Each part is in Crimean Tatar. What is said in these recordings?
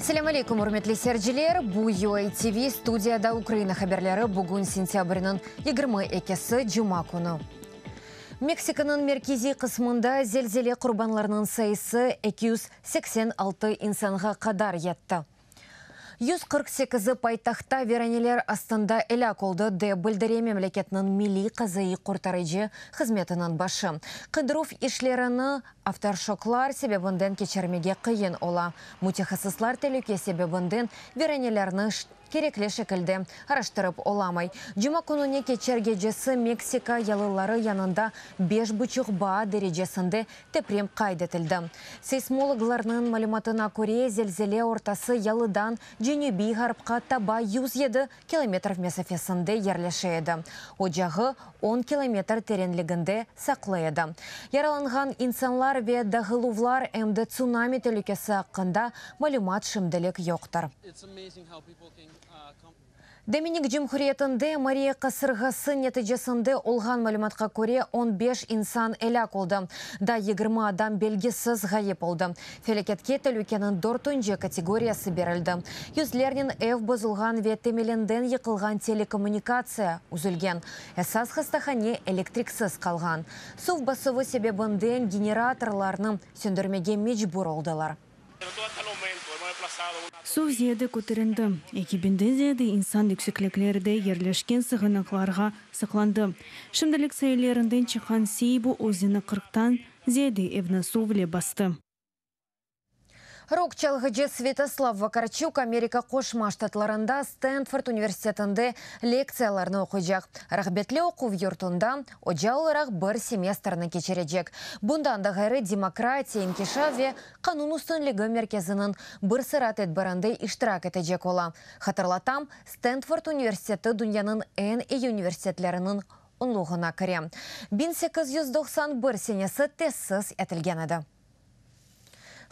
Selâm aleyküm, ürmetli seyirciler! Bu UA TV, studiyada Ukraina haberleri, bugün sentâbrniñ 22-si, cuma künü. Meksikanıñ merkeziy qısmında zelzele qurbanlarınıñ sayısı 286 insanğa qadar yetti. 148-i paytahtta viraneler astında elâk oldı, dep bildire memleketniñ Milliy qazaiy qurtarıcı hızmetiniñ başı. Qıdıruv işlerini afterşoklar sebebinden keçirmege qıyın ola. Mütehassıslar telüke sebebinden viranelerni kerekli şekilde araştırıp olamay. Cuma kününe keçer gecesi Meksika yalıları yanında beş buçuq baa derecesinde deprem qayd etildi. Seysmologlarnıñ malümatına köre, zelzele ortası yalıdan cenübiy-ğarpqa taba 107 kilometr mesafesinde yerleşe edi. Ocağı 10 kilometr terenliginde saqlı edi. Yaralanğan insanlar ve dağıluvlar, em de tsunami telükesi aqqında malümat şimdilik yoqtır. Dominik Cumhuriyetinde Mariya qasırğası neticesinde olğan malümatqa köre, 15 insan elâk oldı, daa 20 adam belgisiz ğayıp oldı. Felâketke telükeniñ dörtünci kategoriyası berildi. Yüzlernen ev bozulğan ve temelinden yıqılğan, telekommunikatsiya üzülgen. Esas hastahane elektriksiz qalğan. Suv basuvı sebebinden generatorlarnı söndürmege mecbur oldılar. Suv ziyade köterildi. 2000-den ziyade insan yüksekliklerde yerleşken sığınaqlarğa saqlandı. Şimdilik saillerinden çıqqan Seybo özeni 40-tan ziyade evni suv ile bastı. Rok çalğıcı Svetoslav Vakarçuk Amerika Qoşma Ştatlarında Stenford universitetinde lektsiyalarnı oquycaq. Rağbetli oquv yurtunda oca olaraq bir semestrni keçirecek. Bundan da ğayrı, Demokratiya, inkişaf ve qanun üstünligi merkeziniñ bir sıra tedbirinde iştirak etecek ola. Hatırlatam, Stenford universiteti dünyanıñ eñ eyi universitetleriniñ onluğına kire. 1891 senesi tesis etilgen edi.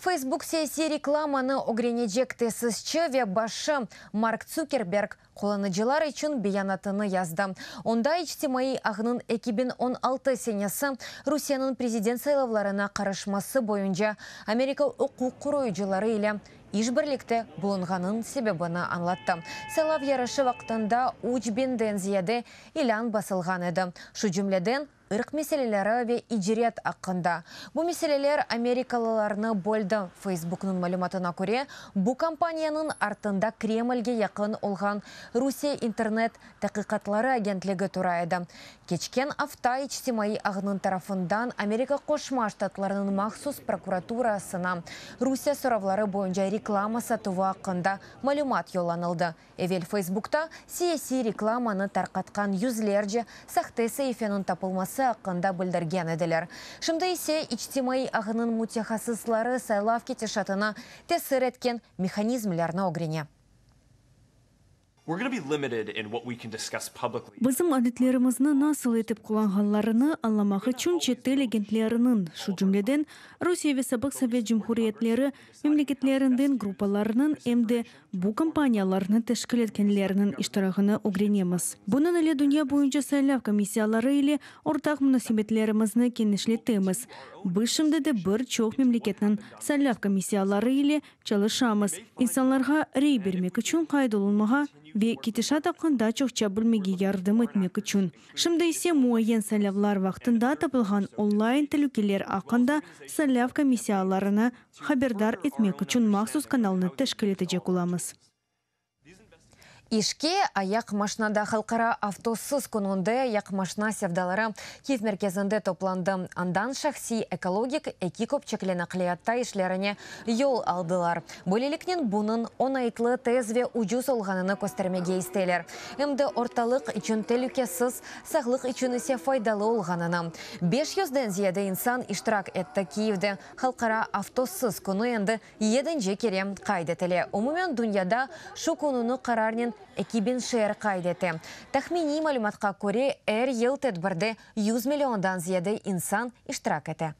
Facebook siyasiy reklamanı ögrenecek. Tesisçi ve başı Mark Zuckerberg qullanıcılar içün beyanatını yazdı. Onda içtimaiy ağnıñ 2016 senesi Rusiyeniñ prezident saylavlarına qarışması boyunca Amerika uquq qoruyıcıları ile işbirlikte bulunğanınıñ sebebini añlattı. Saylav yarışı vaqtında 3000-den ziyade ilân basılğan edi. Şu cümleden ırq meseleleri ve icret aqqında. Bu meseleler amerikalılarnı böldi. Facebooknıñ malümatına köre, bu kampaniyanıñ artında Kremlge yaqın olğan Rusiye internet taqiqatları agentligi tura edi. Keçken afta içtimaiy ağnıñ tarafından Amerika Qoşma Ştatlarınıñ mahsus prokuraturasına Rusiye soravları boyunca reklama satuvı aqqında malümat yollanıldı. Evel Facebookta siyasiy reklamanı tarqatqan yüzlerce sahte saifeniñ tapılması aqqında bildirgen ediler. Şimdi ise içtimaiy ağnıñ mütehassısları saylav ketişatına tesir etken mehanizmlerni ögrene. We're going to be limited in what we can discuss publicly. Bizim aletlerimizni nasıl etip qullanğanlarını añlamaq içün çetel agentleriniñ, şu cümleden Rusiye ve sabıq sovet cumhuriyetleri memleketlerinden gruppalarnıñ, em de bu kampaniyalarnı teşkil etkenlerniñ iştirağını ögrenemiz. Bunıñ ile dünya boyunca saylav komissiyaları ile ortaq munasebetlerimizni kenişletemiz. Biz şimdi de bir çoq memleketniñ saylav komissiyaları ile çalışamız, insanlarğa rey bermek içün qayd olunmağa ve ketişat aqqında çoqça bilmege yardım etmek içün. Şimdi ise muayyen saylavlar vaqtında tapılğan onlayn telükeler aqqında saylav komissiyalarını haberdar etmek içün mahsus kanalnı teşkil etecek olamız. İşke ayaqmaşinada. Halqara avtosız kününde ayaqmaşina sevdaları Kiyev merkezinde toplandı. Andan şahsiy ekologik eki köpçekli naqliyatta işlerine yol aldılar. Böyleliknen bunıñ oñaytlı, tez ve ucuz olğanını köstermege isteyler. Em de ortalıq içün telükesiz, sağlıq içün ise faydalı olğanını. 500-den ziyade insan iştirak etti. Kiyevde Halqara avtosız künü endi yedinci kere qayd etile. Umumen dünyada şu kününi qararnen 2000 şeer qayd ete. Tahminiy malümatqa köre, er yıl tedbirde 100 milliondan ziyade insan iştirak ete.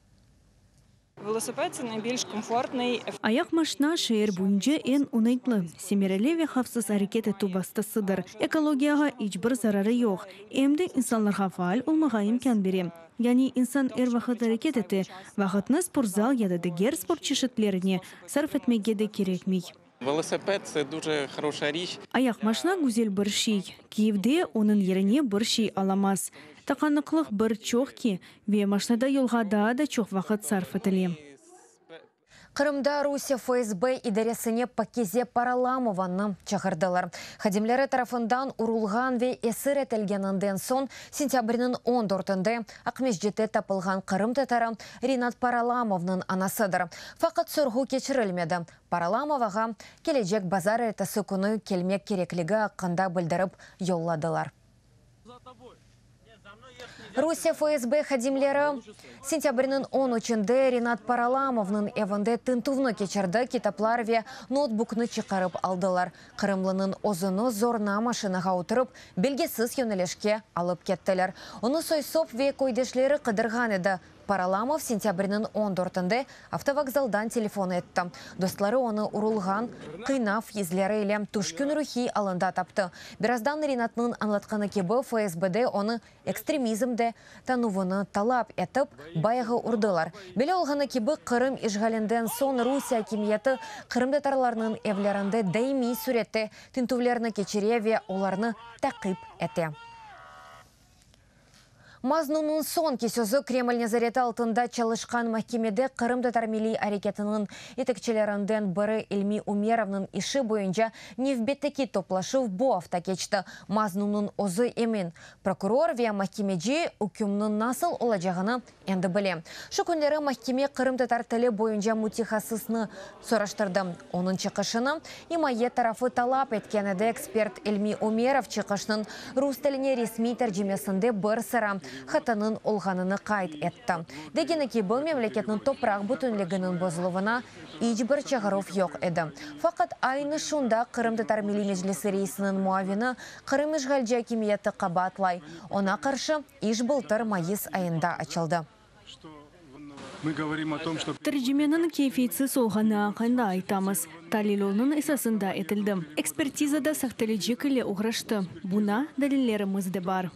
Велосипед – це найбільш комфортний, Ayaqmaşina şeer boyunca eñ oñaytlı, semereli ve havfsız areket etüv vastasıdır. Ekologiyağa iç bir zararı yoq, em de insanlarğa faal olmağa imkân bere. Yani insan er vaqıt areket ete, vaqıtnı sportzal ya da diger sport çeşitlerine sarf etmege de kerekmey. Velosiped, tse duje xoroşa riç. Ayaqmaşna güzel bir şey. Kiyevde onıñ yerine bir şey alamaz. Taqanıqlıq bir çoq ki, ve maşnada yolğa daa da çoq vaqıt sarf etile. Qırımda Rusiye FSB idaresine Pakize Paralamovanı çağırdılar. Hadimleri tarafından urulğan ve esir etilgeninden soñ sentâbrniñ on dörtünde Aqmescitte tapılğan qırımtatarı Rinat Paralamovnıñ anasıdır. Faqat sorğu keçirilmedi. Paralamovağa kelecek bazarertesi künü kelmek kerekligi aqqında bildirip yolladılar. Rusiye FSB hadimleri sentâbrniñ on üçünde Rinat Paralamovnıñ evinde tintüvni keçirdi, kitaplar ve noutbuknı çıqarıp aldılar. Qırımlınıñ özüni zorna maşinağa oturıp, belgisiz yönelişke alıp kettiler. Onı soy-sop ve köydeşleri qıdırğan edi. Paralamov sentâbrniñ on dörtünde avtovokzaldan telefon etti. Dostları onı urulğan, qıynav izleri ile tüşkün ruhiy alında taptı. Birazdan Rinatnıñ añlatqanı kibi, FSBde onı ekstremizmde tanuvını talap etip, bayağı urdılar. Belli olğanı kibi, Qırım işğalinden soñ Rusiye akimiyeti qırımtatarlarnıñ evlerinde daimiy sürette tintüvlerni keçire ve olarnı taqip ete. Maznunnıñ soñki sözü Kreml nezareti altında çalışqan mahkemede qırımtatar milliy areketiniñ yetekçilerinden biri İlmi Umerovnıñ işi boyunca nevbetteki toplaşuv bu afta keçti. Maznunnıñ özü emin, prokuror ve mahkemeci ükümniñ nasıl olacağını endi bile. Şu künleri mahkeme qırımtatar tili boyunca mütehassısnı soraştırdı. Onıñ çıqışını imaye tarafı talap etken edi, ekspert İlmi Umerov çıqışnıñ rus tiline resmiy tercimesinde bir sıra hatanıñ olğanını qayd etti. Degeni kibi, memleketniñ topraq bütünliginiñ bozuluvına iç bir çağıruv yoq edi. Faqat aynı şunda Qırımtatar Milliy Meclisi reisiniñ muavini Qırım işğalci akimiyeti qabaatlay. Oña qarşı İş bıltır mayıs ayında açıldı. Tercimeniñ keyfiyetsiz olğanı aqqında aytamız. Talil onıñ esasında etildi. Ekspertiza da sahtelecik ile oğraştı. Buña delillerimiz de bar.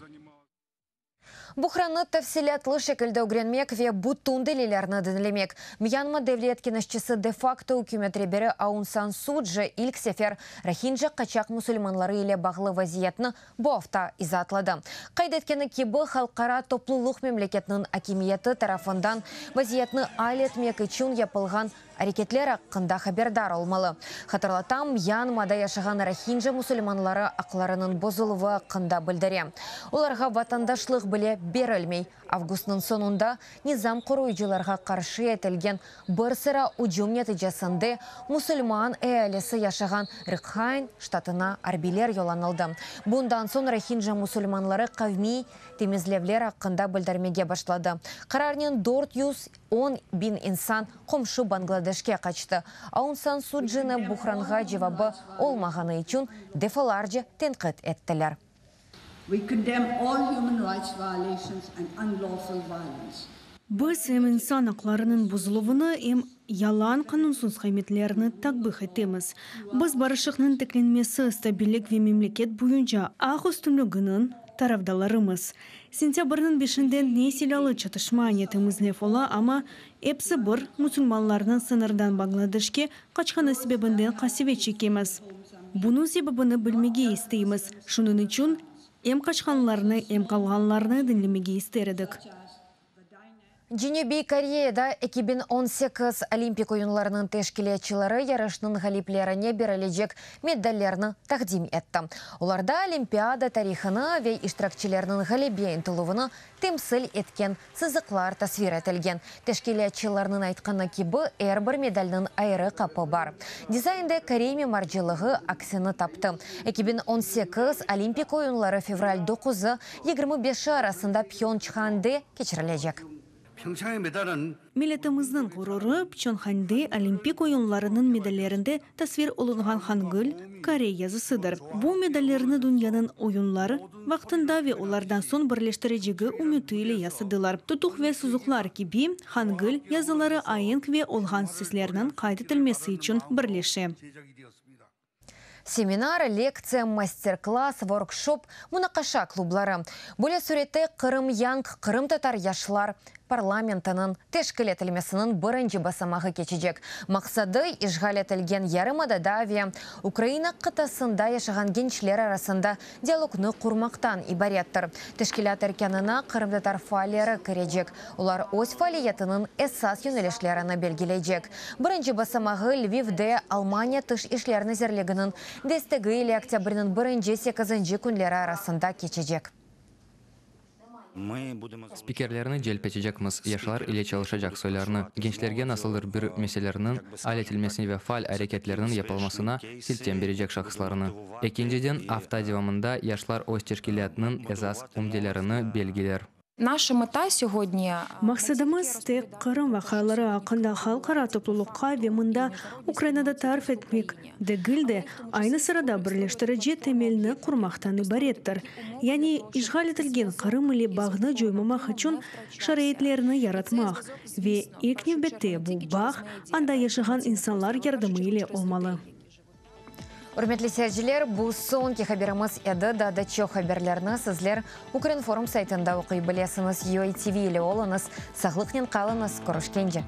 Buhrannı tafsilâtlı şekilde ögrenmek ve bütün delillerni diñlemek, Myanma devlet keñeşçisi de-fakto ükümet reberi Aun San Su Ci ilk sefer Rohinca qaçaq musulmanları ile bağlı vaziyetni bu afta izaatladı. Qayd etkeni kibi, halqara toplulıq memleketniñ akimiyeti tarafından vaziyetni al etmek içün yapılğan areketler aqqında haberdar olmalı. Hatırlatam, Myanmada yaşağan rohinca musulmanları aqlarınıñ bozuluvı aqqında bildire. Olarğa vatandaşlıq bile berilmey. Avgustnıñ soñunda nizam qoruyıcılarğa qarşı etilgen bir sıra ücüm neticesinde musulman ealisi yaşağan Rakhayn ştatına arbiyler yollanıldı. Bundan soñ rohinca musulmanları qavmiy temizlevler aqqında bildirmege başladı. Qararnen 410 biñ insan qomşu Bangladeşke qaçtı. Aun San Su Cini buhranğa cevabı olmağanı içün defalarca tenqit ettiler. We condemn all human rights violations and unlawful violence. Biz em insan aqlarınıñ bozuluvını, em yalan qanunsız ğaymetlerni takbih etemiz. Biz barışıqnıñ tiklenmesi, stabillik ve memleket boyunca aq üstünliginiñ tarafdarlarımız. Sentâbrniñ beşinden ne silâlı çatışma, ne temizlev ola, amma episi bir musulmanlarnıñ sıñırdan Bangladeşke qaçqanı sebebinden qasevet çekemiz. Bunıñ sebebini bilmege isteymiz. Şunıñ içün em qaçqanlarnı, em qalğanlarnı diñlemege ister edik. Cenübiy Koreyada 2018 Olimpik oyunlarınıñ teşkilâtçıları yarışnıñ ğaliplerine berilecek medallerni taqdim etti. Olarda Olimpiada tarihını ve iştirakçilerniñ ğalebe ıntıluvını temsil etken sızıqlar tasvir etilgen. Teşkilâtçılarnıñ aytqanı kibi, er bir medalniñ ayrı qapı bar. Dizaynde korey mimarcılığı aksini taptı. 2018 Olimpik oyunları fevral doquzı, 25-i arasında Pyeonçhande keçirilecek. Milletimizniñ ğururı, Pçonhande Olimpik oyunlarınıñ medallerinde tasvir olunğan Hangıl korey yazısıdır. Bu medallerni dünyanıñ oyunları vaqtında ve olardan soñ birleştirecegi ümüti ile yasadılar. Tutuq ve sızıqlar kibi, Hangıl yazıları aenk ve olğan seslerniñ qayd etilmesi içün birleşe. Seminar, lektsiya, master-klass, workshop, munaqaşa klubları. Böyle sürette Qırım Young qırımtatar yaşlar. Parlamentiniñ teşkil etilmesiniñ birinci basamağı keçecek. Maqsadı, işğal etilgen yarımadada ve Ukraina qıtasında yaşağan gençler arasında dialognı qurmaqtan ibarettir. Teşkilât erkânına qırımtatar faalleri kirecek, olar öz faaliyetiniñ esas yönelişlerini belgileycek. Birinci basamağı Lvivde Almaniya Tış işler nazirliginiñ destegi ile oktâbrniñ birinci, sekizinci künleri arasında keçecek. Spikerlerni celp etecekmiz, yaşlar ile çalışacaq soylarnı, gençlerge nasıldır bir meselelerniñ al etilmesine ve faal areketlerniñ yapılmasına siltem berecek şahıslarnı. Ekinciden, afta devamında yaşlar öz teşkilâtınıñ esas ümdelerini belgiler. Naşa meta sögodni. Maqsadımız, tek Qırım vaqiaları aqqında halqara toplulıqqa ve mında, Ukrainada tarif etmek degil de, aynı sırada birleştirici temelni qurmaqtan ibarettir. Yani, işğal etilgen Qırım ile bağnı coymamaq içün şaraitlerni yaratmaq. Ve, ilk nevbette, bu bağ anda yaşağan insanlar yardımı ile olmalı. Ürmetli seyirciler, bu soñki haberimiz edi. Daa da çoq haberlerni sizler Ukrinform saytında oquy bilesiñiz. UATV ile oluñız, sağlıqnen qalıñız, körüşkence!